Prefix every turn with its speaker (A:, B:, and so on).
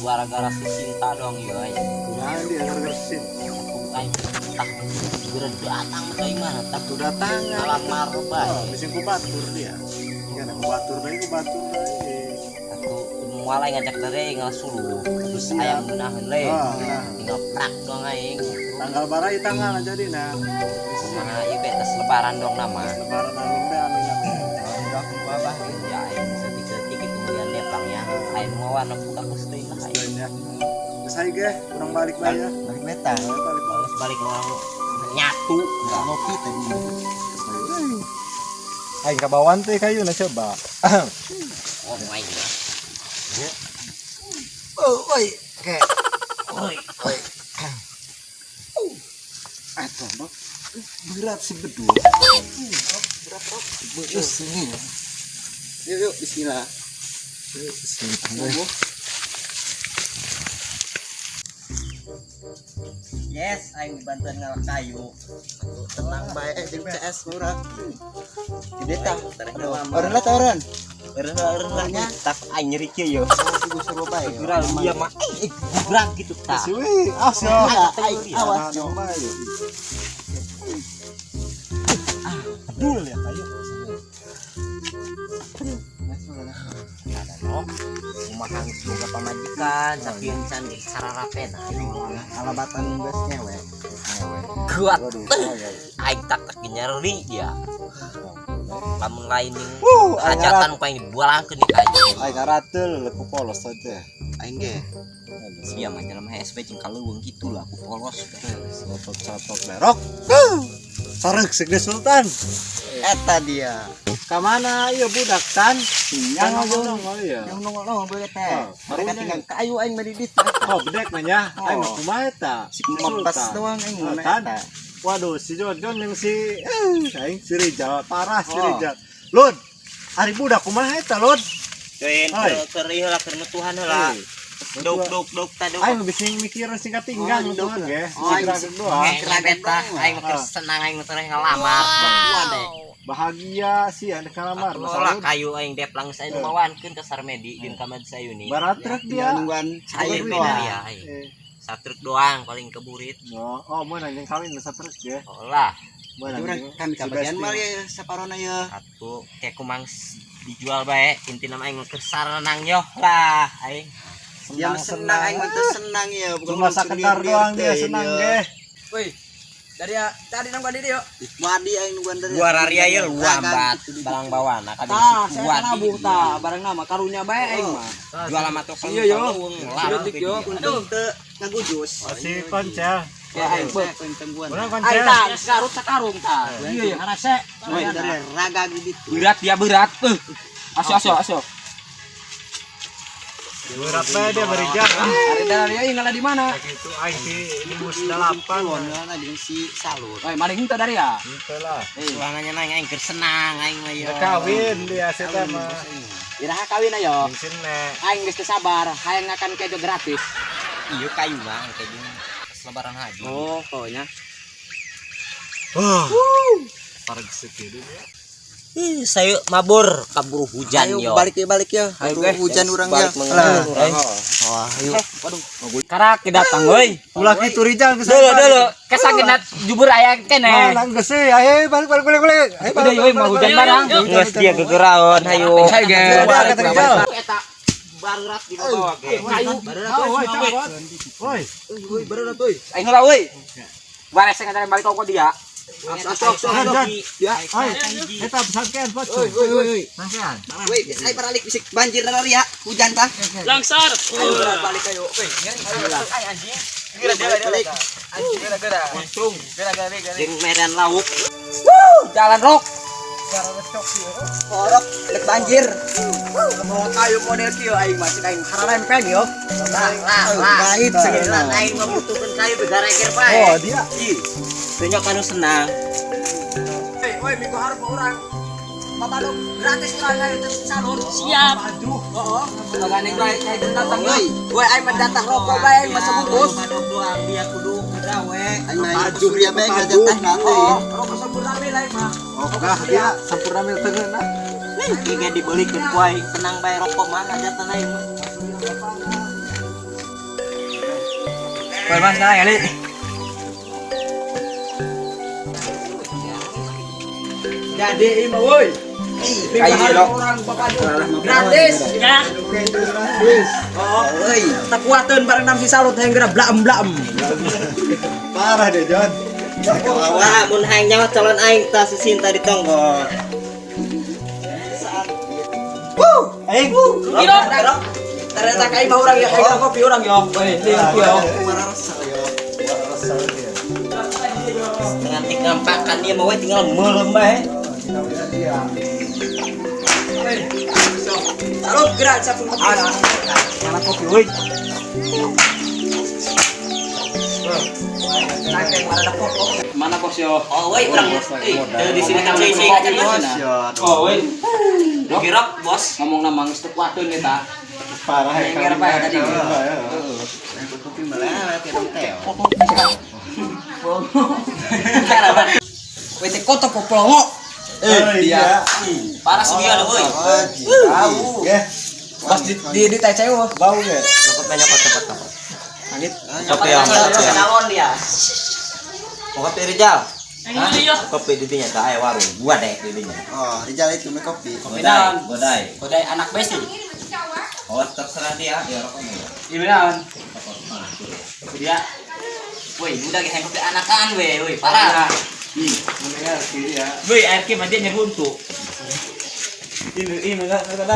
A: Gara-gara si Sinta doang ieu aing.
B: Kunaon dia gara-gara si Sinta?
A: Atuh aing tah segera datang ke aing mah tah.
B: Tuh datang.
A: Ngalamar bae.
B: Oh, bising ku batur dia. Kan ku batur bae, ku batur bae.
A: Atuh moal aing ngajak dari ngasuluh. Terus
B: Siap.
A: ayam ngeunaheun le.
B: Ah, nah.
A: Tinggal prak doang aing.
B: Tanggal barai tanggal jadi nah.
A: Kumaha ieu be tes lebaran dong nama.
B: Lebaran amin be, amin amin.
C: Udah aku abah.
A: Ya aing setik-setik itu kemudian deplang ya. Aing mau warna budak geus teuing lah aing.
B: Ya. Geus hayu ge, urang balik bae ya.
C: Balik beta.
B: Balik balik.
A: Geus balik orang nyatu.
C: Enggak ngopi tadi.
B: Aing kabawan teh kayu na coba.
A: Oh aing ya.
C: Oh, oi. Oke.
A: Oi, oi.
C: Atuh, Bok. Berat si bedul. Berat, Bok. Beus ini. Yuk, yuk, bismillah. Bismillah.
A: Yes, aing bantuan ngalak kayu.
C: Tenang bae jeung CS murah. Gede tah.
A: Aduh,
C: Orang lah orang.
A: Eureun lah, eureun lah nya. Tak aing nyeri kieu yo.
C: Kudu seru bae.
A: Gerak dia mah gerak gitu tah.
B: Si wih, ah sia.
C: Aing awas.
B: Bedul ya kayu.
A: Ada no. Kumaha geus boga pamajikan, sakieu can ge sararapena aing.
C: Alabatan geus ngewe.
A: Kuat.
B: Waduh.
A: Aing tak tak nyeri dia. Lamun lain jeung
B: Aing
A: hajatan paling dibualangkeun di kayu.
B: Aing ngarateul ku polos aja.
C: Aing ge.
A: Sia mah jelema HSP jeung kaleuweung kitu lah ku polos.
B: Sotot-sotot berok. Sareuk segede sultan.
C: Eta dia.
B: Ka mana ieu budak tan?
C: Yang
B: nongol ya.
C: Yang nongol-nongol boleh teh.
B: Oh,
C: Mereka
B: karunya.
C: tinggal kayu aing mah di ditu.
B: Oh, bedek mah nya. Aing mah kumaha eta?
C: Si mempes doang aing
B: Oh,
C: mah
B: Tan.
C: eta.
B: Waduh, si John John yang si aing si Rijal parah si
C: Oh.
B: Rijal. Lud, ari budak kumaha eta, Lud?
A: Keun
B: Oi.
A: keur ieu lah keur nutuhan heula. Dok dok dok ta dok.
B: Aing lebih sing mikir sing katinggang
C: Oh,
B: nutuhan ge.
C: Oh, aing
B: Sing doang.
A: Kayaknya beta aing mah keur senang aing mah teh ngalamar.
C: Waduh.
B: Bahagia sih ada kalamar
A: Atuh lah kayu aing deplang saya nu mawankeun ka Sarmedi jeung ka Mad Sayuni.
B: Barat truk dia.
C: Nungguan
A: Cair
C: cair
A: beda
C: doang.
A: ya aing. Satruk doang paling keburit.
B: Oh, oh meunang jeung kawin mah satruk ge.
A: Oh lah,
B: Meunang.
C: Urang kami kabagian mah ya saparona ya.
A: atuh kayak kumang dijual bae intina mah aing mah keur sarenang yoh lah aing.
C: Dia mah senang aing mah teu senang ya, bukan
B: Cuma sakedar doang dia senang ge.
D: Woi, dari ya, tadi nang di yo.
C: Wadi aing nungguan dari.
A: Gua raria ye luambat balang bawana kabeh
D: Tah,
A: si
D: saya
A: kuat.
D: nabuh tah, bareng nama karunya bae aing mah.
A: Jual sama toko
D: Iya, yo.
A: Detik
D: yo.
C: Untung teu ngagujus.
B: Si koncel.
D: Ya aing beuh.
B: Urang
D: Aing
B: koncel.
D: tah, geus garut sakarung tah. Iya, iya, harase.
C: Woi, dari raga di ditu.
D: Berat dia berat. Aso aso aso.
B: Berat bae dia berijal.
D: Ari dari aing ngalah di mana?
B: Gitu aing si Limus delapan.
C: Ngana jeung si Salur.
D: Woi, maling henteu dari ya.
B: Gitu lah.
A: Suangannya nang aing keur senang aing mah yo.
B: Udah kawin dia si teh mah.
D: Iraha kawin ayo.
B: Jeung sine.
D: Aing geus teu sabar, hayang ngakan kejo gratis.
A: Iya kayu mah kejo pas lebaran haji.
D: Oh, pokoknya.
B: Wah. Parek sekieu dia.
A: Ih, saya mabur kabur hujan
C: Ayo
A: yo.
C: balik ya balik ya.
D: Ayo,
C: Aduh, hujan urang ya.
A: Balik mengenal
C: Lah. Wah, ayo.
D: Waduh. Karak datang euy.
B: Ulah kitu Rijal geus.
D: Dulu dulu, kesagenat jubur aya keneh.
B: Mana geus sih? Ayo balik balik balik balik. Ayo
D: Udah euy mah hujan barang.
A: Geus dia gegeraon hayu.
D: Saya ge.
B: Kata Rijal.
D: Eta
A: Barurat di bawah ge.
D: kayu.
B: Woi, cabut. Woi.
C: Woi, baru euy.
D: Aing heula euy. Bares ngadain balik kok dia.
C: Asok asok
B: Jan,
C: asok.
B: Jan.
C: Ya.
B: Oi, eta sangkean pacu.
C: Woi, woi, woi.
B: Sangkean.
C: Woi, saya baralik bisik banjir na ya, hujan tah.
D: Langsar.
C: Ayo berat balik ayo.
D: Woi,
C: Ayo balik balik.
A: Jeung medan lauk.
D: Jalan rok.
C: Korok lek banjir.
D: Mau kayu model kieu aing mah cek aing hararempeng yo.
A: Lah lah lah.
C: Gaib segala.
A: Aing mah butuhkeun kayu begareger bae.
B: Oh, dia.
A: Ih, teu kanu senang.
D: Woi, woi minggu hareup urang. Babaluk gratis urang ayo teu salur. Siap. Heeh. Bagane bae kayak datang
C: Woi.
D: Woi aing mah datang rokok bae aing mah sebungkus.
A: Babaluk doang dia kudu gawe.
C: Aing mah surya bae ngajatah na euy.
D: Oh, rokok sempurna mil aing mah.
B: Oh, kah dia sampurna mil tengeuna.
A: Ieu ge dibelikeun ku aing tenang bae rokok mah hajatan aing mah.
D: Woi mas, nah kali. Jadi ima woi.
C: Kayak lo.
D: Orang bapak gratis.
E: Ya.
B: Gratis.
D: Oh, euy. Tak kuateun bareng nam si salut hayang geura blam-blam.
B: Parah deh, John.
A: Wah, mun hayang nyawa calon aing tah si Sinta di tonggo.
B: Aing.
D: Kira. Ternyata kai mau orang ya, kai kopi orang ya. Woi, ini kopi ya.
B: Mararasa dia.
A: Dengan tinggal pakan dia mau we tinggal melem bae.
B: Kita bisa dia.
D: Salut gerak sabun kopi. Nyala kopi woi.
C: Mana bos yo?
A: Oh, woi urang eh di sini kan cai aja
B: Bos, ya.
C: Oh, woi.
A: Kirok, bos.
C: Ngomong nama geus teu kuateun eta.
B: Parah ya.
C: Yang apa ya tadi?
A: Kopi malah tiap teh.
D: Wete koto poplongo.
B: Eh, iya.
A: Parah segian woi.
B: Bau. Ya.
D: Bos di TC wo.
B: Bau ya.
A: Nyokot nyokot nyokot nyokot.
D: Langit.
A: Kopi yang calon dia. Mau kopi Rizal? Kopi di dinya tah aya warung. Gua deh di dinya.
C: Oh, Rizal itu mah kopi.
A: Kopi naon? Godai.
D: Kodai anak besi.
A: Oh, terserah dia, dia rokoknya ya.
C: Iya naon?
A: Dia. Woi, udah ge kopi anakan we, woi, parah.
B: Mendingan ya.
A: Woi, air ki mah dia nyeruntu.
B: Ini enggak ada.